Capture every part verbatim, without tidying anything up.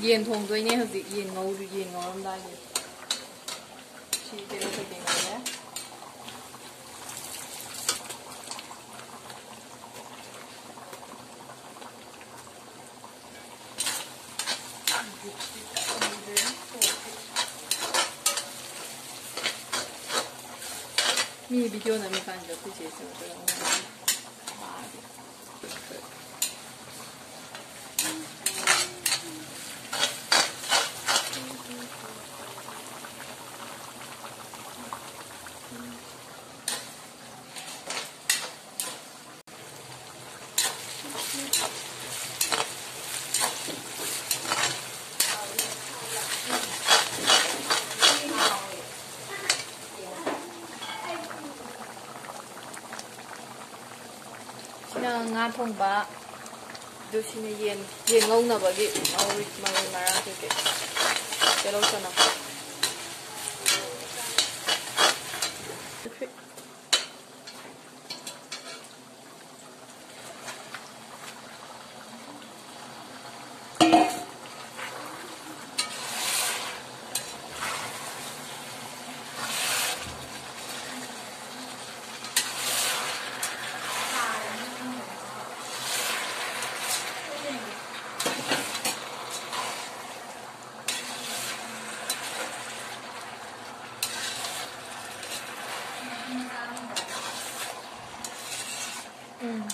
ꯌꯦꯟ ꯊꯣꯡꯗꯣꯏꯅꯦ ꯍꯧꯖꯤꯛ꯫ ꯌꯦꯟ ꯉꯧꯔꯤ, ꯌꯦꯟ ꯉꯧꯔꯝꯗꯥꯏꯒꯤ꯫ ꯁꯤ ꯇꯤꯜꯍꯧ ꯆꯅꯝ ꯉꯧꯔꯦ꯫ ꯃꯤ ꯚꯤꯗꯤꯑꯣ ꯅꯝꯃꯤꯀꯥꯟꯗ ꯑꯩꯈꯣꯏ ꯆꯦꯁꯨ ꯑꯗꯨꯝ ꯉꯥꯡꯉꯤ꯫ ꯁꯤꯅ ꯉꯥ ꯊꯣꯡꯕ, ꯑꯗꯨ ꯁꯤꯅ ꯌꯦꯟ, ꯌꯦꯟ ꯉꯧꯅꯕꯒꯤ ꯉꯧꯔꯤ ꯃꯔꯣꯏ ꯃꯔꯥꯡ ꯀꯩꯀꯩ, ꯇꯤꯜꯍꯧ ꯆꯅꯝ꯫ ꯎꯝ꯫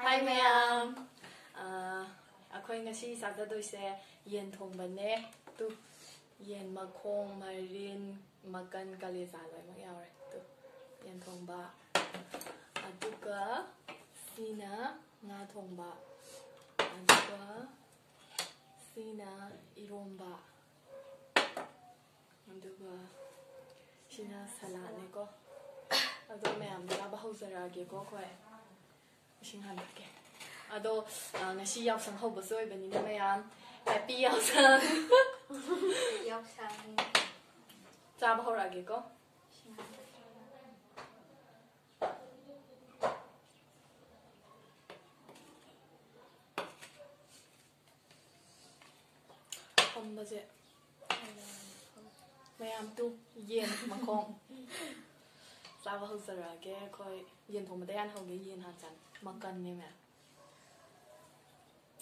Hi ꯃꯌꯥꯝ꯫ ꯑꯥ, ꯑꯩꯈꯣꯏ ꯉꯁꯤ ꯆꯥꯖꯗꯣꯏꯁꯦ ꯌꯦꯟ ꯊꯣꯡꯕꯅꯦ꯫ ꯇꯨ, ꯌꯦꯟ ꯃꯈꯣꯡ, ꯃꯔꯤꯟ, ꯃꯀꯟ, ꯀꯂꯦꯖꯥ ꯂꯣꯏꯅꯃꯛ ꯌꯥꯎꯔꯦ꯫ ꯇꯨ, ꯌꯦꯟ ꯊꯣꯡꯕ꯫ ꯑꯗꯨꯒ ꯁꯤꯅ ꯉꯥ ꯊꯣꯡꯕ꯫ ꯑꯗꯨꯒ ꯁꯤꯅ ꯏꯔꯣꯝꯕ꯫ ꯑꯗꯨꯒ ꯁꯤꯅ ꯁꯂꯥꯗꯅꯦꯀꯣ꯫ ꯑꯗꯣ ꯃꯌꯥꯝ ꯆꯥꯕ ꯍꯧ- ꯍꯧꯖꯔꯛꯑꯒꯦꯀꯣ ꯑꯩꯈꯣꯏ꯫ ꯏꯁꯤꯡ ꯍꯥꯟꯖꯔꯛꯀꯦ꯫ ꯑꯗꯣ, ꯑ, ꯉꯁꯤ ꯌꯥꯎꯁꯪ ꯍꯧꯕꯁꯨ ꯑꯣꯏꯕꯅꯤꯅ ꯃꯌꯥꯝ, ꯍꯦꯄꯤ ꯌꯥꯎꯁꯪ! ꯌꯥꯎꯁꯪ꯫ ꯆꯥꯕ ꯍꯧꯔꯛꯑꯒꯦꯀꯣ꯫ ꯏꯁꯤꯡ ꯍꯥꯟꯖꯔꯛꯀꯦ꯫ ꯐꯝꯕꯁꯦ꯫ ꯃꯌꯥꯝ ꯇꯨ, ꯌꯦꯟ ꯃꯈꯣꯡ꯫ ꯆꯥꯕ ꯍꯧꯖꯔꯛꯑꯒꯦ ꯑꯩꯈꯣꯏ꯫ ꯌꯦꯟ ꯊꯣꯡꯕꯗ ꯍꯥꯟꯅ ꯍꯧꯒꯦ꯫ ꯌꯦꯟ ꯍꯥꯟꯅ ꯆꯥꯅꯤ꯫ ꯃꯀꯟꯅꯦ ꯃꯌꯥꯝ꯫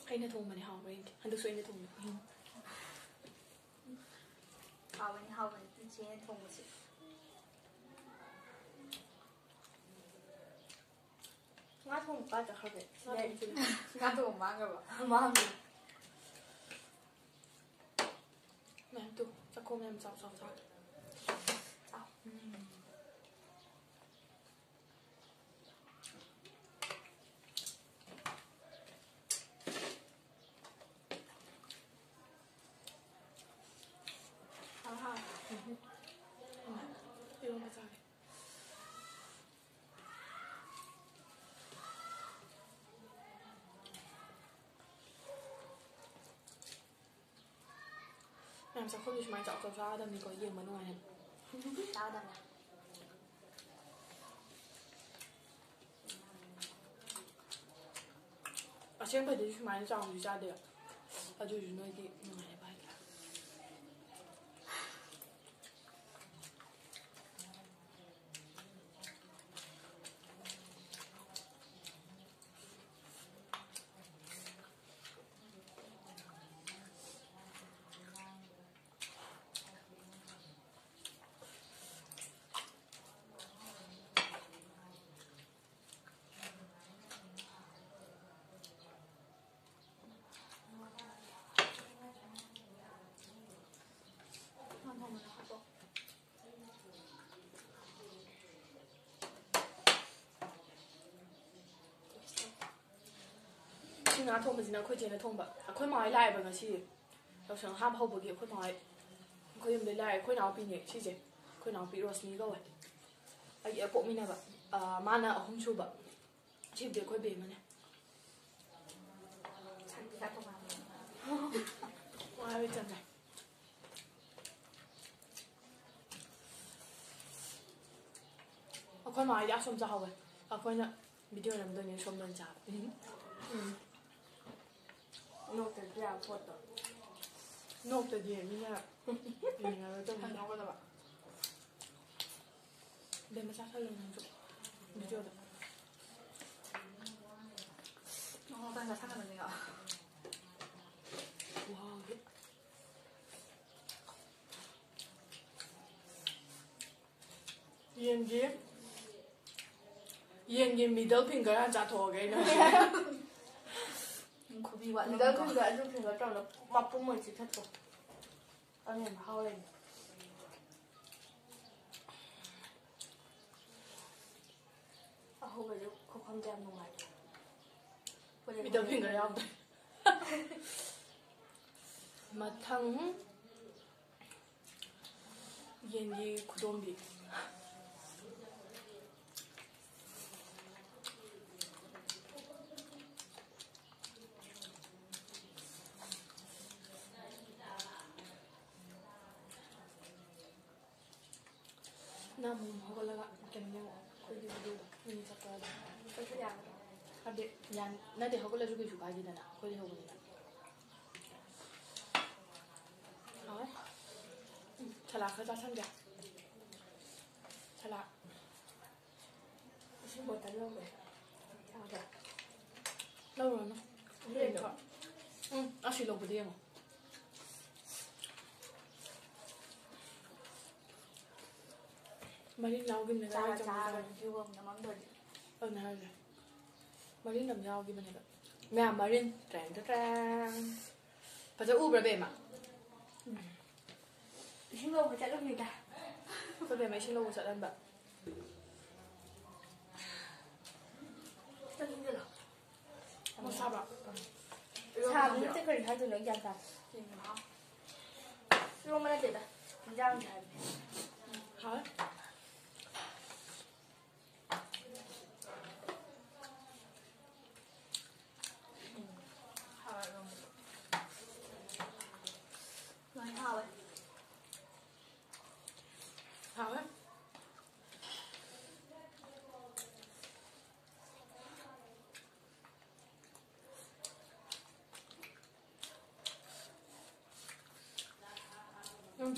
ꯑꯩꯅ ꯊꯣꯡꯕꯅꯦ, ꯍꯥꯎꯕ꯭ꯔꯥ ꯌꯦꯡꯒꯦ꯫ ꯍꯟꯗꯛꯁꯨ ꯑꯩꯅ ꯊꯣꯡꯕꯅꯦ꯫ ꯍꯥꯎꯕꯅꯤ, ꯍꯥꯎꯕꯅꯤ, ꯏꯆꯦꯅ ꯊꯣꯡꯕꯁꯦ꯫ ꯉꯥ ꯊꯣꯡꯕ ꯀꯥꯏ ꯆꯠꯈ꯭ꯔꯒꯦ? ꯉꯥ ꯊꯣꯡꯕ ꯃꯥꯡꯈ꯭ꯔꯕ? ꯃꯥꯡꯉꯦ꯫ ꯃꯌꯥꯝ ꯇꯨ, ꯆꯥꯛꯈꯣꯝ ꯌꯥꯝ ꯆꯥꯎ ꯆꯥꯎ ꯆꯥꯎ꯫ ꯆꯥꯎ꯫ ꯎꯝ꯫ ꯏꯔꯣꯟꯕ ꯆꯥꯒꯦ꯫ ꯃꯌꯥꯝ ꯆꯥꯛꯈꯨꯝꯗꯤ ꯁꯨꯃꯥꯏꯅ ꯆꯥꯎ ꯆꯥꯎ ꯆꯥꯒꯗꯕꯅꯤꯀꯣ, ꯌꯦꯡꯕ ꯅꯨꯡꯉꯥꯏ ꯍꯥꯏꯕ꯫ ꯆꯥꯒꯗꯕꯅꯦ꯫ ꯑꯁꯦꯡꯕꯗꯤ ꯁꯨꯃꯥꯏꯅ ꯆꯥꯎꯅꯗꯤ ꯆꯥꯗꯦꯕ, ꯑꯗꯨꯏꯁꯨ ꯅꯣꯏꯗꯤ ꯅꯨꯡꯉꯥꯏꯕ ꯍꯥꯏꯇꯥꯔꯦ꯫ ꯁꯤ ꯉꯥ ꯊꯣꯡꯕꯁꯤꯅ ꯑꯩꯈꯣꯏ ꯆꯦꯅ ꯊꯣꯡꯕ꯫ ꯑꯩꯈꯣꯏ ꯃꯥ ꯍꯣꯏ ꯂꯥꯛꯑꯦꯕ ꯉꯁꯤ꯫ ꯌꯥꯎꯁꯪ ꯑꯍꯥꯟꯕ ꯍꯧꯕꯒꯤ ꯑꯩꯈꯣꯏ ꯃꯥ ꯍꯣꯏ, ꯑꯩꯈꯣꯏ ꯌꯨꯝꯗꯩ ꯂꯥꯛꯑꯦ꯫ ꯑꯩꯈꯣꯏ ꯏꯅꯥꯎꯄꯤꯅꯦ ꯁꯤꯁꯦ꯫ ꯑꯩꯈꯣꯏ ꯏꯅꯥꯎꯄꯤ ꯔꯣꯁꯅꯤ ꯀꯧꯋꯦ꯫ ꯑꯩꯒꯤ ꯍꯦꯛ ꯄꯣꯛꯃꯤꯟꯅꯕ꯫ ꯑ, ꯃꯥꯅ ꯑꯍꯨꯝ ꯁꯨꯕ꯫ ꯁꯤꯕꯨꯗꯤ ꯑꯩꯈꯣꯏ ꯕꯦꯝꯃꯅꯦ꯫ ꯋꯥꯔꯦ, ꯆꯪꯉꯦ꯫ ꯑꯩꯈꯣꯏ ꯃꯥ ꯍꯣꯏꯗꯤ ꯑꯁꯣꯝ ꯆꯥꯍꯧꯋꯦ꯫ ꯑꯩꯈꯣꯏꯅ ꯚꯤꯗꯤꯑꯣ ꯅꯝꯗꯣꯏꯅꯦ, ꯁꯣꯝꯗ ꯑꯣꯏꯅ ꯆꯥꯕ꯫ ꯎꯝ꯫ ꯅꯣꯛꯇ꯭ꯔꯗꯤ ꯌꯥꯕ ꯄꯣꯠꯇꯣ꯫ ꯅꯣꯛꯇꯗꯤ ꯃꯤꯅ ꯌꯦꯡꯉꯔꯣꯏꯗꯕꯅꯤ꯫ ꯈꯪꯍꯧꯒꯗꯕ꯫ ꯕꯦꯝꯃ ꯆꯥꯁꯜꯂꯣ ꯅꯪꯁꯨ ꯚꯤꯗꯤꯑꯣꯗ꯫ ꯅꯣꯡꯃ ꯆꯥꯁꯜꯂꯕꯅꯤꯀꯣ꯫ ꯋꯥꯎ꯫ ꯌꯦꯟꯒꯤ, ꯌꯦꯟꯒꯤ middle finger ꯍꯥꯟꯅ ꯆꯥꯊꯣꯛꯑꯒꯦ ꯑꯩꯅ꯫ ꯈꯨꯕꯤ ꯋꯥꯠꯂꯝꯅꯤꯀꯣ꯫ Middle finger, ꯑꯗꯨ finger ꯇꯧꯔꯒ ꯃꯄꯨꯝ ꯑꯣꯏꯅ ꯆꯤꯛꯊꯠꯀꯣ꯫ ꯑꯗꯨꯅ ꯃꯍꯥꯎ ꯂꯩꯅꯤ꯫ ꯑꯍꯧꯕꯗꯤ ꯈꯨꯐꯝꯗꯤ ꯌꯥꯝ ꯅꯨꯡꯉꯥꯏ꯫ Middle finger ꯌꯥꯎꯗ꯭ꯔꯦ꯫ ꯃꯊꯪ ꯌꯦꯟꯒꯤ ꯈꯨꯗꯣꯝꯕꯤ꯫ ꯅꯪ ꯑꯃꯨꯛ ꯍꯧꯒꯠꯂꯒ ꯀꯩꯅꯣ ꯌꯦꯡꯉꯣ, ꯑꯩꯈꯣꯏꯒꯤ ꯚꯤꯗꯤꯑꯣꯗꯣ, ꯃꯤ ꯆꯠꯄꯗꯣ꯫ ꯀꯩꯁꯨ ꯌꯥꯔꯣꯏ꯫ ꯍꯥꯏꯗꯤ, ꯌꯥꯟ-, ꯅꯠꯇꯦ, ꯍꯧꯒꯠꯂꯁꯨ ꯀꯩꯁꯨ ꯀꯥꯏꯗꯦꯗꯅ, ꯑꯩꯈꯣꯏ ꯂꯩꯍꯧꯕꯅꯤꯅ꯫ ꯍꯥꯎꯋꯦ꯫ ꯎꯝ, ꯁꯂꯥꯗ ꯈꯔ ꯆꯥꯁꯟꯒꯦ꯫ ꯁꯂꯥꯗ꯫ ꯏꯁꯤꯡ bottle ꯂꯧꯒꯦ꯫ ꯌꯥꯕ꯭ꯔꯥ? ꯂꯧꯔꯨꯔꯅꯨ꯫ ꯂꯩꯕ꯭ꯔꯣ? ꯎꯝ, ꯑꯁꯤ ꯂꯧꯕꯗ ꯌꯦꯡꯉꯣ꯫ ꯃꯔꯤꯟ ꯌꯥꯎꯈꯤꯕꯅꯦ, ꯆꯥꯔ ꯉꯔꯥꯡ ꯆꯥꯔꯒ ꯆꯪꯕꯗ꯫ Video ꯑꯃ ꯅꯝꯃꯝꯗꯣꯏꯅꯦ꯫ ꯑꯗꯨꯅꯦ ꯍꯥꯏꯁꯦ꯫ ꯃꯔꯤꯟ ꯑꯃ ꯌꯥꯎꯈꯤꯕꯅꯦꯕ꯫ ꯃꯌꯥꯝ ꯃꯔꯤꯟ꯫ ꯇ꯭ꯔꯦꯡ ꯇ꯭ꯔꯦꯡ꯫ ꯐꯖ ꯎꯕ꯭ꯔꯥ, ꯕꯦꯝꯃ? ꯏꯁꯤꯡ ꯂꯧꯕ ꯆꯠꯂꯝꯃꯤꯗ꯫ ꯑꯩꯈꯣꯏ ꯕꯦꯝꯃ ꯏꯁꯤꯡ ꯂꯧꯕ ꯆꯠꯍꯟꯕ꯫ ꯆꯠꯂꯤꯗꯅ꯫ ꯑꯃꯨꯛ ꯁꯥꯕ꯭ꯔꯥ? ꯁꯥꯕ ꯅꯠꯇꯦ, ꯀꯔꯤ ꯍꯥꯏꯗꯣꯏꯅꯣ ꯑꯩ ꯒ꯭ꯌꯥꯟ ꯇꯥꯗꯦ꯫ ꯏꯔꯣꯝꯕ ꯅꯠꯇꯦꯗ, ꯏꯟꯖꯥꯡꯅꯤ ꯍꯥꯏꯕꯅꯦ꯫ ꯍꯥꯎꯋꯦ꯫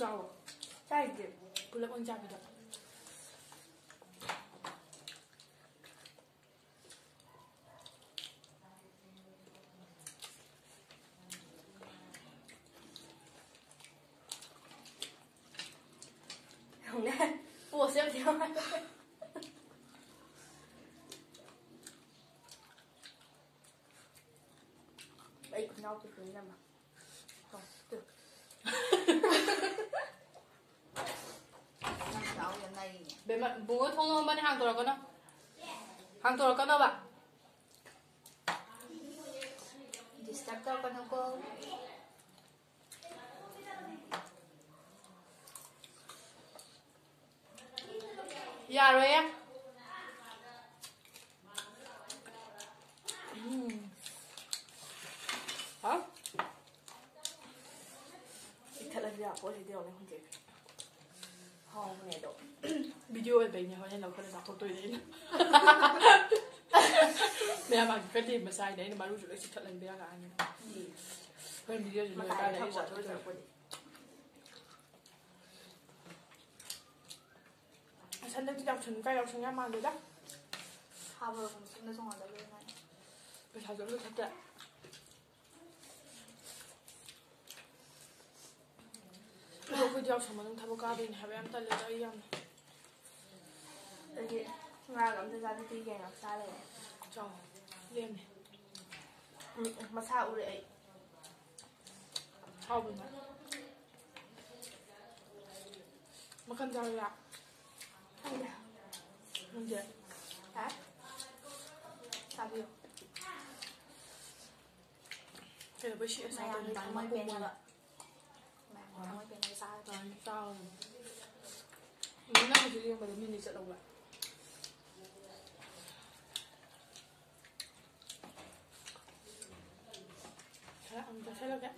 ꯆꯥꯎ꯫ ꯆꯥꯏꯗꯤ꯫ ꯄꯨꯂꯞ ꯑꯣꯏꯅ ꯆꯥꯕꯤꯗꯣ꯫ ꯌꯦꯡꯉꯨꯅꯦ꯫ ꯄꯣꯁ ꯌꯥꯝ ꯌꯥꯎꯋꯦ꯫ ꯑꯩ ꯈꯨꯅꯥꯎ ꯄꯤꯛꯄꯅꯤꯅ ꯑꯃ꯫ ꯅꯪ ꯗꯥꯎ ꯌꯥꯝ ꯅꯥꯏꯌꯦ꯫ ꯕꯦꯝꯃ, ꯕꯨꯡꯉꯣ ꯊꯣꯡ ꯂꯣꯟꯕꯅꯦ, ꯍꯥꯡꯗꯣꯔꯛꯀꯅꯣ꯫ ꯍꯥꯡꯗꯣꯔꯛꯀꯅꯣꯕ꯫ Disturb ꯇꯧꯔꯛꯀꯅꯨꯀꯣ꯫ ꯌꯥꯔꯣꯏꯌꯦ꯫ ꯎꯝ꯫ ꯍꯥꯎ꯫ ꯏꯊꯠꯂꯁꯨ ꯌꯥꯄꯣꯠ ꯁꯤꯗꯤ ꯌꯦꯡꯉꯨꯅꯦ ꯍꯧꯖꯤꯛ꯫ ꯍꯥꯎꯕꯅꯦ ꯑꯗꯣ꯫ Video ꯑꯣꯏꯕꯩꯅꯦ, ꯍꯣꯔꯦꯟ ꯂꯧꯈꯠꯂ ꯆꯥꯊꯣꯛꯇꯣꯏꯅꯦ ꯑꯩꯅ꯫ ꯃꯌꯥꯝ ꯃꯥꯒꯤ ꯈꯔ ꯂꯦꯝꯕ ꯆꯥꯏꯅꯦ, ꯑꯩꯅ ꯃꯔꯨꯁꯨ ꯂꯣꯏ ꯆꯤꯛꯊꯠꯂꯅꯤ, ꯕꯦꯔꯥ ꯀꯥꯔꯅꯤ꯫ ꯎꯝ꯫ ꯍꯣꯔꯦꯟ videoꯁꯤ ꯃꯇꯥꯏꯗ ꯂꯣꯏꯔꯀꯥꯟꯗ ꯑꯩ ꯊꯝꯃꯣ, ꯑꯗꯨꯒ ꯆꯥꯊꯣꯛꯇꯣꯏꯅꯦ꯫ ꯆꯥꯊꯣꯛꯄꯗꯤ꯫ ꯑꯁ, ꯍꯟꯗꯛꯇꯤ ꯌꯥꯎꯁꯪ ꯀꯥꯏ ꯌꯥꯎꯁꯪ ꯌꯥꯝ ꯃꯥꯟꯗꯦꯗ꯫ ꯁꯥꯕ ꯃꯇꯨꯡꯗ ꯇꯣꯉꯥꯟꯗꯕ ꯂꯩ ꯃꯥꯜꯂꯦ꯫ ꯄꯩꯁꯥꯁꯨ ꯑꯝꯇ ꯊꯠꯇꯦ꯫ ꯑꯗꯣ ꯑꯩꯈꯣꯏꯗꯤ ꯌꯥꯎꯁꯪ ꯃꯅꯨꯡ ꯊꯕꯛ ꯀꯥꯗꯣꯏꯅꯦ ꯍꯥꯏꯕ ꯌꯥꯝ ꯇꯜꯂꯦꯗ ꯑꯩ ꯌꯥꯝꯅ꯫ ꯑꯩꯗꯤ ꯉꯥꯒ ꯑꯝꯇ ꯆꯥꯗꯦ, ꯄꯤ ꯀꯩꯅꯣ ꯆꯥ ꯂꯩꯔꯦ꯫ ꯆꯥꯎ꯫ ꯂꯦꯝꯃꯦ꯫ ꯎꯝ, ꯎꯝ, ꯃꯁꯥ ꯎꯔꯦ ꯑꯩ꯫ ꯍꯥꯎꯕꯅꯦ꯫ ꯃꯈꯟ ꯆꯥꯔꯨꯔꯥ? ꯈꯪꯗꯦ꯫ ꯈꯪꯗꯦ꯫ ꯌꯥꯔꯦ꯫ ꯆꯥꯕꯤꯌꯨ꯫ ꯀꯩꯗꯧꯕꯩ ꯁꯤ ꯑꯁꯥ ꯃꯌꯥꯝ ꯇꯧꯔꯤꯅꯣ? ꯊꯃꯣꯏ ꯄꯦꯟꯅꯕ꯫ ꯃꯌꯥꯝ ꯊꯃꯣꯏ ꯄꯦꯟꯅꯕ ꯆꯥꯔꯒꯦ꯫ ꯌꯥꯔꯦ, ꯆꯥꯔꯨꯔꯣ꯫ ꯅꯪ ꯍꯧꯖꯤꯛ ꯌꯦꯡꯕꯗ ꯃꯤꯅꯤ ꯆꯠꯍꯧꯕ꯭ꯔꯥ? ꯈꯔ ꯑꯃꯨꯛ ꯆꯥꯁꯤꯜꯂꯒꯦ꯫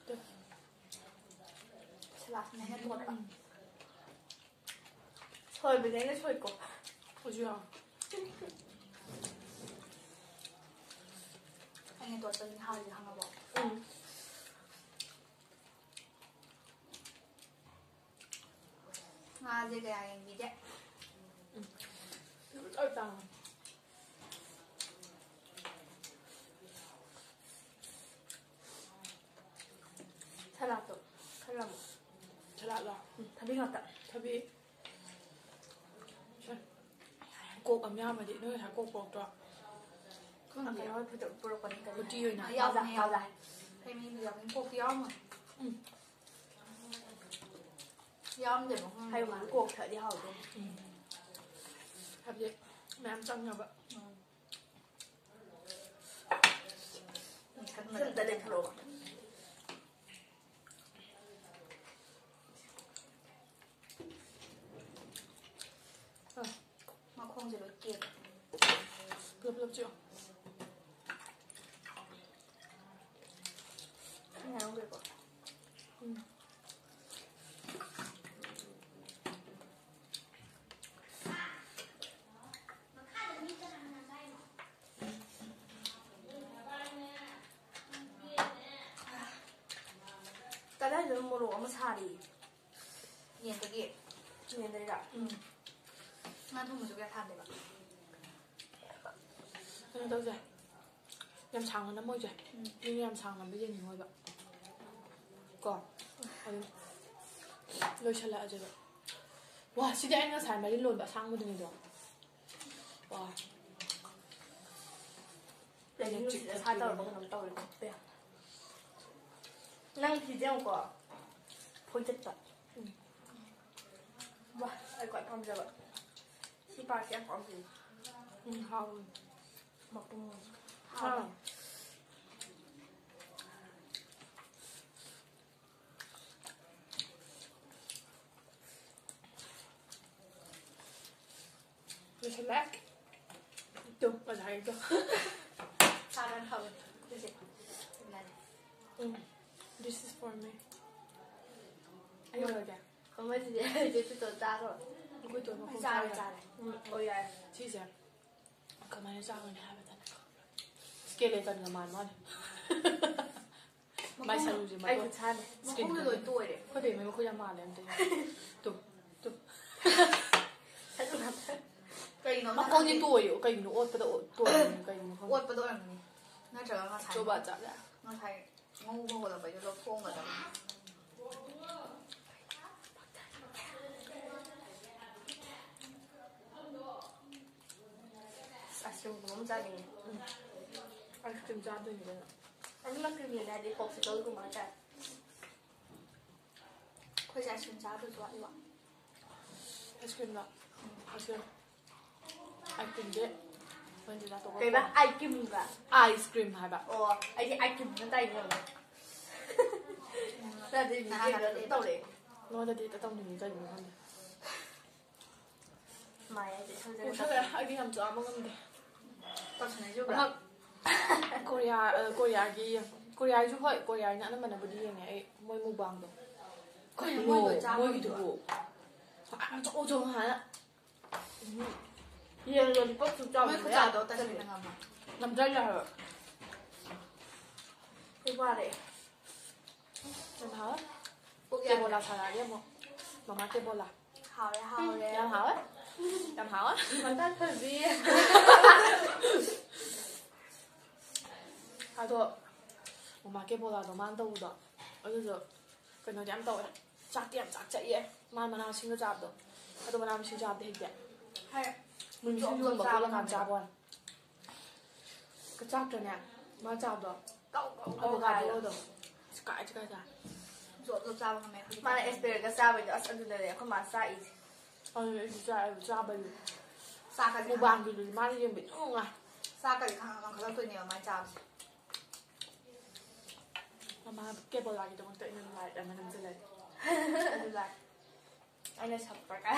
ꯇꯨ꯫ ꯁꯂꯥꯠꯅꯦꯅ ꯇꯣꯠꯄ꯫ ꯎꯝ꯫ ꯁꯣꯏꯕꯗꯤ ꯑꯩꯅ ꯁꯣꯏꯀꯣ꯫ ꯑꯩꯁꯨ ꯌꯥꯎ꯫ ꯑꯩꯅ ꯇꯣꯠꯄꯗꯤ ꯍꯥꯎꯔꯤꯁꯦ ꯈꯪꯉꯕꯣ? ꯎꯝ꯫ ꯉꯥꯁꯦ ꯀꯌꯥ ꯌꯦꯡꯕꯤꯗꯦ꯫ ꯁꯂꯥꯠꯇꯣ ꯈꯜꯂꯝꯃꯣ꯫ ꯁꯂꯥꯠꯂꯣ? ꯎꯝ, ꯊꯕꯤ ꯉꯥꯛꯇ꯫ ꯊꯕꯤ꯫ ꯁꯦ꯫ ꯀꯣꯛ ꯑꯃ ꯌꯥꯝꯃꯗꯤ ꯅꯣꯏ ꯉꯁꯥꯏ ꯀꯣꯛ ꯄꯣꯔꯛꯇ꯭ꯔꯣ? ꯈꯪꯗꯦ꯫ ꯀꯩꯅꯣ ꯄꯨꯔꯛꯄꯅꯤ ꯀꯔꯤ? ꯎꯇꯤ ꯑꯣꯏꯅ꯫ ꯌꯥꯎꯕꯅꯦ, ꯃꯥꯖꯥ, ꯃꯥꯖꯥ꯫ ꯌꯥꯎꯕꯅꯦ꯫ ꯍꯩ ꯃꯍꯤꯗꯤ ꯌꯥꯎꯕꯅꯤ꯫ ꯀꯣꯛꯇꯤ ꯌꯥꯎꯔꯝꯃꯣꯏ꯫ ꯎꯝ꯫ ꯌꯥꯎꯔꯝꯗꯦꯕ꯫ ꯍꯩ ꯃꯍꯤ ꯀꯣꯛ ꯊꯛꯑꯗꯤ ꯍꯥꯎꯗꯣꯏꯅꯤ꯫ ꯎꯝ꯫ ꯍꯥꯏꯕꯗꯤ ꯃꯌꯥꯝ ꯆꯪꯅꯕ꯫ ꯎꯝ꯫ ꯁꯤ ꯑꯝꯇ ꯂꯩꯊꯔꯛꯑꯣ꯫ ꯑ꯫ ꯃꯈꯣꯡꯁꯦ ꯂꯣꯏ ꯀꯦꯜꯂꯦ꯫ ꯄꯨꯂꯞ ꯄꯨꯂꯞ ꯆꯤꯛꯑꯣ꯫ ꯉꯥꯏꯔꯝꯒꯦꯀꯣ꯫ ꯎꯝ꯫ ꯀꯗꯥꯏꯗꯅꯣ ꯃꯣꯔꯣꯛ ꯑꯃ ꯁꯥꯔꯤ? ꯌꯦꯟꯗꯒꯤ꯫ ꯌꯦꯟꯗꯒꯤꯔ? ꯎꯝ꯫ ꯉꯥ ꯊꯣꯡꯕꯁꯨ ꯀꯌꯥ ꯊꯥꯗꯦꯕ꯫ ꯀꯩꯅꯣ ꯇꯧꯁꯦ꯫ ꯌꯥꯝ ꯁꯥꯡꯅ ꯅꯝꯃꯣꯏꯁꯦ꯫ ꯎꯝ꯫ ꯃꯤꯅ ꯌꯥꯝ ꯁꯥꯡꯅ ꯅꯝꯕ ꯌꯦꯡꯅꯤꯡꯉꯣꯏꯕ꯫ ꯀꯣ? ꯑꯗꯨꯝ ꯂꯣꯏꯁꯜꯂꯛꯑꯁꯦꯕ꯫ ꯋꯥ, ꯁꯤꯗꯤ ꯑꯩꯅ ꯉꯁꯥꯏ ꯃꯔꯤꯜ ꯂꯣꯟꯕ ꯑꯁꯥꯡꯕꯗꯨꯅꯤꯗꯣ꯫ ꯋꯥ꯫ ꯂꯩꯅꯨꯡꯁꯤꯠ ꯑꯁꯥ ꯇꯧꯔꯕ ꯀꯩꯅꯣꯝ ꯇꯧꯔꯦ ꯈꯨꯠꯁꯦ꯫ ꯅꯪ ꯐꯤꯁꯦ ꯌꯦꯡꯉꯨꯀꯣ꯫ ꯐꯣꯏꯗꯠꯄ꯫ ꯎꯝ꯫ ꯋꯥ, ꯑꯩ ꯈ꯭ꯋꯥꯏ ꯄꯥꯝꯖꯕ꯫ ꯁꯤ ꯄꯥꯔꯠꯁꯦ ꯌꯥꯝ ꯄꯥꯝꯖꯩ꯫ ꯎꯝ, ꯍꯥꯎꯋꯦ꯫ ꯃꯄꯨꯝ꯫ ꯍꯥꯎꯋꯦ꯫ ꯍꯥꯎ꯫ ꯂꯣꯏꯁꯜꯂꯦ꯫ ꯇꯨ, ꯉꯁꯥꯏꯒꯤꯗꯣ꯫ ꯆꯥꯔ ꯍꯥꯎꯋꯦ꯫ ꯑꯗꯨꯁꯦ꯫ ꯃꯥꯅꯦ꯫ ꯎꯝ꯫ This is for me꯫ ꯑꯩ ꯂꯣꯏꯔꯒꯦ꯫ ꯑꯃꯁꯤꯗꯤ ꯑꯩꯁꯦ ꯇꯨꯇꯣ ꯆꯥꯈ꯭ꯔꯣ꯫ ꯑꯩꯈꯣꯏ ꯇꯣ ꯃꯈꯣꯡ ꯆꯥꯔꯦ, ꯆꯥꯔꯦ꯫ ꯆꯥꯔꯦ꯫ ꯎꯝ꯫ ꯑꯣ, ꯌꯥꯔꯦ꯫ ꯁꯤꯁꯦ ꯀꯃꯥꯏꯅ ꯆꯥꯒꯅꯤ ꯍꯥꯏꯕꯗꯅꯦ ꯈꯪꯕ꯭ꯔꯥ? Skeletonꯒ ꯃꯥꯟ ꯃꯥꯜꯂꯦ꯫ ꯃꯥꯏ ꯃꯈꯣꯡ-, ꯁꯔꯨꯁꯦ ꯑꯩ ꯃꯇꯣꯟ ꯈꯨꯠ ꯁꯥꯅꯦ꯫ Skeleton꯫ ꯃꯈꯣꯡꯗ ꯂꯣꯏ ꯇꯣꯏꯔꯦ꯫ ꯑꯩꯈꯣꯏ ꯕꯦꯝꯃꯩ ꯃꯈꯨꯠ ꯌꯥꯝ ꯃꯥꯜꯂꯦ ꯑꯝꯇ ꯌꯦꯡꯉꯣ꯫ Two, two. ꯁꯠ ꯉꯥꯛꯇ꯫ ꯀꯩꯅꯣ ꯃꯈꯣꯡꯗꯤ ꯇꯣꯏꯌꯣ꯫ ꯀꯩꯒꯤꯅꯣ ꯑꯣꯠꯄꯗ ꯑꯣ- ꯇꯣꯏꯔꯤꯅꯣ? ꯀꯩꯒꯤꯅꯣ ꯈꯪꯗꯦ꯫ ꯑꯣꯠꯄꯗ ꯑꯣꯏꯔꯝꯒꯅꯤ꯫ ꯅꯠꯇ꯭ꯔꯒ ꯉꯁꯥꯏ ꯆꯣꯕꯥ ꯆꯥꯕ꯫ ꯉꯁꯥꯏ ꯉꯧꯕ ꯍꯧꯒꯠꯂꯛꯄꯩꯗꯣ ꯂꯧꯊꯣꯛꯑꯝꯒꯗꯕꯅꯤ꯫ ꯑꯁ, ꯑꯥꯏꯁ ꯀ꯭ꯔꯤꯝ ꯑꯃ ꯆꯥꯅꯤꯡꯉꯦ꯫ ꯑꯥꯏꯁ ꯀ꯭ꯔꯤꯝ ꯆꯥꯗꯣꯏꯅꯤ ꯀꯩꯅꯣ꯫ ꯑꯗꯨꯅ ꯀ꯭ꯔꯤꯝ ꯌꯦꯜꯂꯦ ꯍꯥꯏꯗꯤ ꯄꯣꯞꯁꯤꯀꯜꯒꯨꯝꯕ ꯍꯥꯏꯇꯥꯔꯦ꯫ ꯑꯩꯈꯣꯏꯁꯦ ꯑꯥꯏꯁ ꯀ꯭ꯔꯤꯝ ꯆꯥꯕꯁꯨ ꯋꯥꯠꯂꯤꯕ꯫ ꯑꯥꯏꯁ ꯀ꯭ꯔꯤꯝꯗꯣ ꯑꯥꯏꯁ ꯀ꯭ꯔꯤꯝ ꯑꯥꯏꯁ ꯀ꯭ꯔꯤꯝꯁꯦ ꯃꯣꯏꯗꯤ ꯆꯥꯊꯣꯛꯄ ꯀꯩꯕ? ꯑꯥꯏꯁ ꯀ꯭ꯔꯤꯝꯒ? ꯑꯥꯏꯁ ꯀ꯭ꯔꯤꯝ ꯍꯥꯏꯕ꯫ ꯑꯣ, ꯑꯩꯗꯤ ꯑꯥꯏꯁ ꯀ꯭ꯔꯤꯝꯅ ꯇꯥꯏꯅꯦ ꯍꯧꯖꯤꯛ꯫ ꯅꯠꯇꯦ, ꯅꯍꯥꯟ ꯑꯗꯨꯝ ꯇꯧꯔꯛꯑꯦ꯫ ꯅꯉꯣꯟꯗꯗꯤ ꯍꯦꯛꯇ ꯇꯧꯅꯤꯡꯉꯤ ꯀꯩꯒꯤꯅꯣ ꯈꯪꯗꯦ꯫ ꯃꯥꯏ ꯍꯥꯏꯗꯤ ꯁꯝꯖꯤꯜꯂ ꯀꯨꯏꯁꯜꯂꯦ ꯑꯩꯗꯤ ꯌꯥꯝ ꯆꯥꯕ ꯉꯝꯗꯦ꯫ ꯇꯧꯁꯟꯅꯩꯁꯤꯕ꯭ꯔꯥ? ꯑꯃ ꯀꯣꯔꯤꯌꯥ ꯑ, ꯀꯣꯔꯤꯌꯥꯒꯤ ꯀꯣꯔꯤꯌꯥꯒꯤꯁꯨ ꯍꯣꯏ ꯀꯣꯔꯤꯌꯥꯒꯤꯅ ꯑꯅꯝꯕꯅꯕꯨꯗꯤ ꯌꯦꯡꯉꯦ ꯑꯩ ꯃꯣꯏ ꯃꯨꯛꯕꯥꯡꯗꯣ꯫ ꯀꯩꯅꯣ ꯅꯣ, ꯃꯣꯏ ꯂꯣꯏ ꯆꯥꯕ ꯃꯣꯏꯒꯤꯗꯨꯕꯨ ꯌꯥꯝ ꯆꯥꯎ ꯆꯥꯎ ꯍꯥꯏꯅ꯫ ꯎꯝ꯫ ꯌꯦꯟ ꯂꯣꯂꯤꯄꯣꯞꯁꯨ ꯆꯥꯎ ꯃꯣꯏ ꯈꯨꯆꯥꯗꯣ ꯇꯁꯦꯡꯅ ꯉꯝꯃꯣ꯫ ꯅꯝꯖꯜꯂꯦ ꯍꯥꯏꯕ꯫ ꯑꯩ ꯋꯥꯔꯦ꯫ ꯌꯥꯝ ꯍꯥꯎꯋꯦ꯫ ꯄꯨꯛ ꯌꯥꯗ꯭ꯔꯦ꯫ ꯀꯦꯕꯣꯂꯥ ꯁꯥꯔꯛꯑꯗꯤ ꯑꯃꯨꯛ ꯃꯃꯥ ꯀꯦꯕꯣꯂꯥ꯫ ꯍꯥꯎꯔꯦ, ꯍꯥꯎꯔꯦ꯫ ꯌꯥꯝ ꯍꯥꯎꯋꯦ꯫ ꯌꯥꯝ ꯍꯥꯎꯋꯦ꯫ ꯃꯇꯥ ꯊꯣꯏꯕꯤ꯫ ꯑꯗꯣ ꯃꯃꯥ ꯀꯦꯕꯣꯂꯥꯗꯣ ꯃꯥꯅ ꯇꯧꯕꯗꯣ ꯑꯗꯨꯗꯣ ꯀꯩꯅꯣꯗꯤ ꯌꯥꯝ ꯇꯧꯋꯦ꯫ ꯆꯥꯛꯇꯤ ꯌꯥꯝ ꯆꯥꯛ ꯆꯛꯑꯦ꯫ ꯃꯥ ꯃꯅꯥ ꯃꯁꯤꯡꯒ ꯆꯥꯕꯗꯣ꯫ ꯑꯗꯣ ꯃꯅꯥ ꯃꯁꯤꯡ ꯆꯥꯕꯗꯤ ꯍꯩꯇꯦ꯫ ꯍꯥꯏ꯫ ꯃꯤꯃꯤ ꯖꯣꯝ ꯁꯤꯡꯖꯨ ꯖꯣꯝ ꯑꯃ ꯆꯥꯕ ꯇꯣꯠꯂꯀꯥꯟꯗ ꯉꯝꯃꯦ꯫ ꯆꯥꯕ ꯋꯥꯅꯤ꯫ ꯀꯆꯥꯛꯇ꯭ꯔꯅꯦ? ꯃꯥ ꯆꯥꯕꯗꯣ꯫ ꯀꯧ, ꯀꯧ, ꯀꯧ ꯑꯕꯣꯀꯥꯗꯣꯗꯣ꯫ ꯍꯥꯏꯔꯒ꯫ ꯑꯁ ꯀꯥꯏ ꯆꯤꯛꯀꯥꯏ ꯆꯥꯏ꯫ ꯖꯣꯝ ꯖꯣꯝ ꯆꯥꯕ ꯉꯝꯃꯦ ꯑꯩꯈꯣꯏꯗꯤ꯫ ꯃꯥꯅ ꯑꯦꯁꯄꯦꯔꯦꯒꯁ ꯆꯥꯕꯩꯗꯣ ꯑꯁ ꯑꯗꯨꯗꯅꯦ ꯑꯩꯈꯣꯏ ꯃꯥ ꯆꯥꯛꯏꯁꯦ꯫ ꯑꯗꯨꯅꯦ ꯑꯩꯁꯨ ꯆꯥꯏ, ꯑꯩꯁꯨ ꯆꯥꯕꯒꯤ꯫ ꯆꯥꯛꯀꯁꯦ ꯃꯨꯛꯕꯥꯡꯒꯤꯗꯨꯗꯤ ꯃꯥꯅ ꯌꯦꯡꯕ ꯏꯅꯨꯡ ꯅꯨꯡꯉꯥꯏ꯫ ꯆꯥꯛꯀꯁꯦ ꯈꯪ ꯈꯪ ꯀꯟꯈꯠꯂꯛꯇꯣꯏꯅꯦꯕ ꯃꯥꯏ ꯆꯥꯕꯁꯦ꯫ ꯃꯃꯥ ꯀꯦꯕꯣꯂꯥꯒꯤꯗꯃꯛꯇ ꯑꯩꯅ ꯂꯥꯏꯠ ꯑꯃ ꯅꯝꯁꯤꯜꯂꯦ꯫ ꯑꯗꯨꯒ ꯑꯩꯅ ꯁꯛꯄ꯭ꯔꯥ ꯀꯥꯏ꯫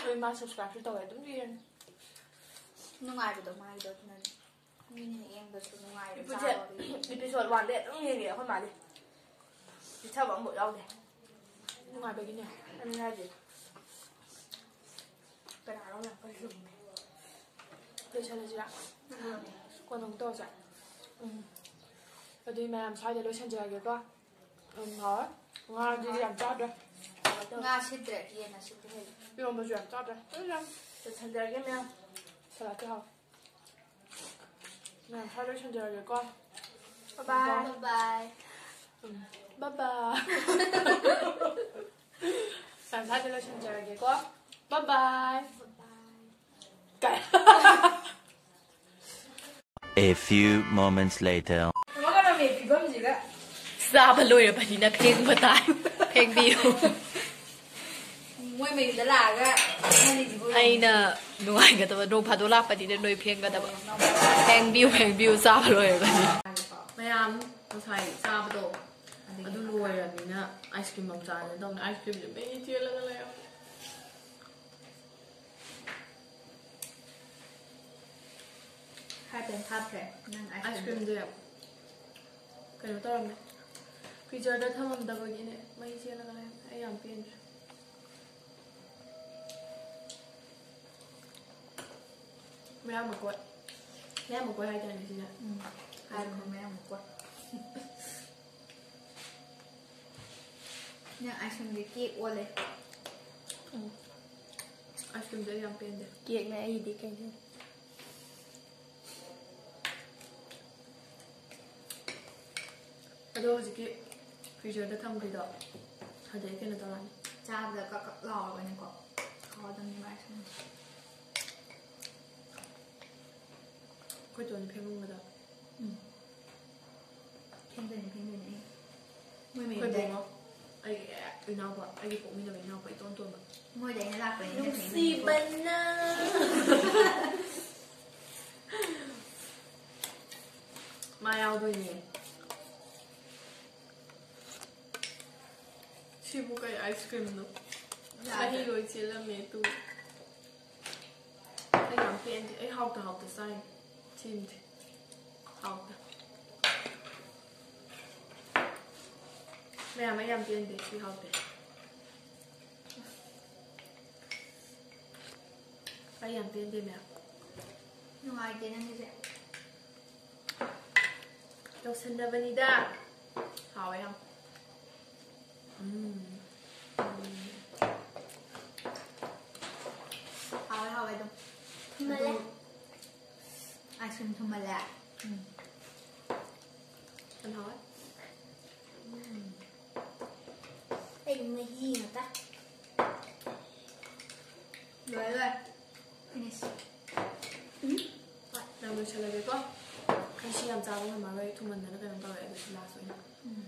ꯑꯩ ꯃꯥ ꯁꯕꯁꯀ꯭ꯔꯥꯏꯕꯁꯨ ꯇꯧꯋꯦ ꯑꯗꯨꯝ ꯌꯦꯡꯉꯦ꯫ ꯅꯨꯡꯉꯥꯏꯕꯗꯣ ꯃꯥꯒꯤꯗꯣ ꯑꯗꯨꯅꯅꯦ꯫ ꯃꯤꯅ ꯍꯦꯛ ꯌꯦꯡꯕꯗꯁꯨ ꯅꯨꯡꯉꯥꯏꯕ ꯏꯄꯤꯁꯣꯠ ꯆꯥꯕꯒꯤ꯫ ꯏꯄꯤꯁꯣꯠ ꯋꯥꯟꯗꯩ ꯑꯗꯨꯝ ꯌꯦꯡꯉꯦ ꯑꯩꯈꯣꯏ ꯃꯥꯗꯤ꯫ ꯆꯤꯠꯊꯕ ꯑꯃꯐꯥꯎ ꯌꯥꯎꯗꯦ꯫ ꯅꯨꯡꯉꯥꯏꯕꯒꯤꯅꯦ꯫ ꯑꯗꯨꯅ ꯍꯥꯏꯁꯦ꯫ ꯀꯅꯥꯅꯣ ꯌꯥꯝ ꯀꯜꯂꯤꯗꯨꯕꯨ? ꯂꯣꯏꯁꯜꯂꯁꯤꯔꯥ? ꯀꯣꯟꯅ ꯑꯃꯨꯛ ꯇꯧꯔꯁꯦ꯫ ꯎꯝ꯫ ꯑꯗꯨꯗꯤ ꯃꯌꯥꯝ ꯁ꯭ꯋꯥꯏꯗ ꯂꯣꯏꯁꯟꯖꯔꯒꯦꯀꯣ꯫ ꯎꯝ, ꯍꯥꯎꯔꯦ꯫ ꯉꯥꯗꯤ ꯌꯥꯝ ꯆꯥꯗ꯭ꯔꯦ꯫ ꯉꯥ ꯁꯤꯠꯇ꯭ꯔꯦ, ꯌꯦꯟꯅ ꯁꯤꯠꯄ ꯍꯦꯜꯂꯦ꯫ ꯏꯔꯣꯝꯕꯁꯨ ꯌꯥꯝ ꯆꯥꯗ꯭ꯔꯦ꯫ ꯑꯗꯨꯝ ꯌꯥꯝ ꯂꯣꯏꯁꯟꯖꯔꯒꯦ ꯃꯌꯥꯝ꯫ ꯁꯂꯥꯠꯇꯤ ꯍꯥꯎ꯫ ꯃꯌꯥꯝ ꯁ꯭ꯋꯥꯏ ꯂꯣꯏꯁꯟꯖꯔꯒꯦꯀꯣ꯫ Bye bye. ꯕꯥꯏ ꯕꯥꯏ꯫ ꯃꯌꯥꯝ ꯁ꯭ꯋꯥꯏꯗ ꯂꯣꯏꯁꯟꯖꯔꯒꯦꯀꯣ꯫ ꯕꯥꯏ ꯕꯥꯏ꯫ ꯀꯥꯏ꯫ A few moments later. ꯊꯝꯃꯒ ꯔꯝꯃꯦ ꯐꯤꯕꯝꯁꯤꯒ꯫ ꯆꯥꯕ ꯂꯣꯏꯔꯕꯅꯤꯅ ꯐꯦꯡꯕ ꯇꯥꯏ꯫ ꯐꯦꯡꯕꯤꯌꯨ꯫ ꯃꯣꯏ ꯃꯌꯨꯝꯗ ꯂꯥꯛꯑꯒ ꯈꯜꯂꯤꯁꯤꯕꯨ꯫ ꯑꯩꯅ ꯅꯨꯡꯉꯥꯏꯒꯗꯕ, ꯅꯣꯡ ꯐꯥꯗꯣꯛ ꯂꯥꯛꯄꯅꯤꯅ ꯅꯣꯏ ꯐꯦꯡꯒꯗꯕ꯫ ꯐꯦꯡꯕꯤꯌꯨ, ꯐꯦꯡꯕꯤꯌꯨ, ꯆꯥꯕ ꯂꯣꯏꯔꯕꯅꯤ꯫ ꯃꯌꯥꯝ ꯉꯁꯥꯏ ꯆꯥꯕꯗꯣ ꯑꯗꯨ ꯂꯣꯏꯔꯕꯅꯤꯅ ꯑꯥꯏꯁ ꯀ꯭ꯔꯤꯝ ꯑꯃꯨꯛ ꯆꯥꯔꯅꯤ ꯇꯧꯅꯤ꯫ ꯑꯥꯏꯁ ꯀ꯭ꯔꯤꯝꯁꯦ ꯃꯍꯤ ꯆꯦꯜꯂꯒ ꯂꯩꯔꯝꯃꯦ꯫ ꯍꯥꯏꯐꯦꯠ ꯍꯥꯞꯈ꯭ꯔꯦ ꯅꯪ ꯑꯥꯏꯁ ꯀ꯭ꯔꯤꯝꯁꯦ ꯀꯩꯅꯣ ꯇꯧꯔꯝꯃꯦ, ꯐ꯭ꯔꯤꯖꯔꯗ ꯊꯝꯃꯝꯗꯕꯒꯤꯅꯦ ꯃꯍꯤ ꯆꯦꯜꯂꯒ ꯂꯩꯔꯝꯃꯦ꯫ ꯑꯩ ꯌꯥꯝ ꯄꯦꯟꯗ꯭ꯔꯦ꯫ ꯃꯌꯥꯝ ꯃꯀꯣꯏ, ꯃꯌꯥꯝ ꯃꯀꯣꯏ ꯍꯥꯏꯇꯥꯔꯦ ꯁꯤꯅ꯫ ꯎꯝ꯫ ꯍꯥꯏꯈ꯭ꯔꯣ ꯃꯌꯥꯝ ꯃꯀꯣꯏ꯫ ꯅꯪ ꯑꯥꯏꯁ ꯀ꯭ꯔꯤꯝꯁꯦ ꯀꯦꯛ ꯑꯣꯜꯂꯦ꯫ ꯑꯥꯏꯁ ꯀ꯭ꯔꯤꯝꯁꯦ ꯑꯩ ꯌꯥꯝ ꯄꯦꯟꯗꯦ꯫ ꯀꯦꯛꯅ ꯑꯩꯒꯤꯗꯤ ꯀꯩꯅꯣ꯫ ꯑꯗꯣ ꯍꯧꯖꯤꯛꯀꯤ ꯐ꯭ꯔꯤꯖꯔꯗ ꯊꯝꯈ꯭ꯔꯤꯗꯣ ꯍꯧꯖꯤꯛ ꯑꯩ ꯀꯩꯅꯣ ꯇꯧꯔꯛꯑꯅꯤ꯫ ꯆꯥꯕꯗ ꯀꯛ ꯀꯛ ꯂꯥꯎꯔꯒꯅꯤꯀꯣ꯫ ꯍꯥꯎꯗꯕꯅꯦꯕ ꯑꯥꯏꯁ ꯀ꯭ꯔꯤꯝꯁꯦ꯫ ꯑꯩꯈꯣꯏ ꯇꯣꯟ ꯐꯦꯡꯉꯝꯒꯗ꯫ ꯎꯝ꯫ ꯐꯦꯡꯗꯣꯏꯅꯦ, ꯐꯦꯡꯗꯣꯏꯅꯦ ꯑꯩ꯫ ꯃꯣꯏ ꯑꯩꯈꯣꯏ ꯃꯌꯨꯝꯗ ꯕꯨꯡꯉꯣ, ꯑꯩꯒꯤ ꯏꯅꯥꯎꯄꯥ, ꯑꯩꯒꯤ ꯄꯣꯛꯃꯤꯟꯅꯕ ꯏꯅꯥꯎꯄꯥ ꯏꯇꯣꯟ ꯇꯣꯟꯕ꯫ ꯃꯣꯏꯗ ꯑꯩꯅ ꯂꯥꯛꯄꯅꯤꯅ ꯅꯨꯡꯁꯤꯕꯅ꯫ ꯃꯥ ꯌꯥꯎꯗꯣꯏꯅꯦ꯫ ꯁꯤꯕꯨ ꯀꯩ ꯑꯥꯏꯁ ꯀ꯭ꯔꯤꯝꯅꯣ? ꯃꯍꯤ ꯂꯣꯏ ꯆꯦꯜꯂꯝꯃꯦ ꯇꯨ꯫ ꯑꯩ ꯌꯥꯝ ꯄꯦꯟꯗꯦ꯫ ꯑꯩ ꯍꯥꯎꯇ ꯍꯥꯎꯇ ꯆꯥꯏꯅꯤ꯫ ꯁꯤꯃꯗꯤ ꯍꯥꯎꯇꯦ꯫ ꯃꯌꯥꯝ, ꯑꯩ ꯌꯥꯝ ꯄꯦꯟꯗꯦ꯫ ꯁꯤ ꯍꯥꯎꯇꯦ꯫ ꯑꯩ ꯌꯥꯝ ꯄꯦꯟꯗꯦ ꯃꯌꯥꯝ꯫ ꯅꯨꯡꯉꯥꯏꯇꯦ ꯅꯪꯒꯤꯁꯦ꯫ ꯇꯧꯁꯟꯅꯕꯅꯤꯗ꯫ ꯍꯥꯎꯋꯦ ꯌꯥꯝ꯫ ꯍꯥꯎꯋꯦ, ꯍꯥꯎꯋꯦ ꯑꯗꯨꯝ꯫ ꯊꯨꯝꯃꯜꯂꯦ꯫ ꯑꯗꯨꯝ ice cream ꯊꯨꯝꯃꯜꯂꯦ꯫ ꯎꯝ꯫ ꯌꯥꯝ ꯍꯥꯎꯋꯦ꯫ ꯎꯝ꯫ ꯑꯩ ꯃꯍꯤ ꯉꯥꯛꯇ꯫ ꯂꯣꯏꯔꯦ, ꯂꯣꯏꯔꯦ꯫ Finish꯫ ꯎꯝ꯫ ꯍꯣꯏ, ꯌꯥꯝ ꯂꯣꯏꯁꯜꯂꯒꯦꯀꯣ꯫ ꯑꯩ ꯁꯤ ꯌꯥꯝ ꯆꯥꯕ ꯉꯝꯃꯔꯣꯏ, ꯊꯨꯝꯃꯟꯗꯅ ꯀꯩꯅꯣꯝ ꯇꯧꯔꯦ, ꯑꯗꯨ ꯁꯤ last ꯑꯣꯏꯅ꯫ ꯎꯝ꯫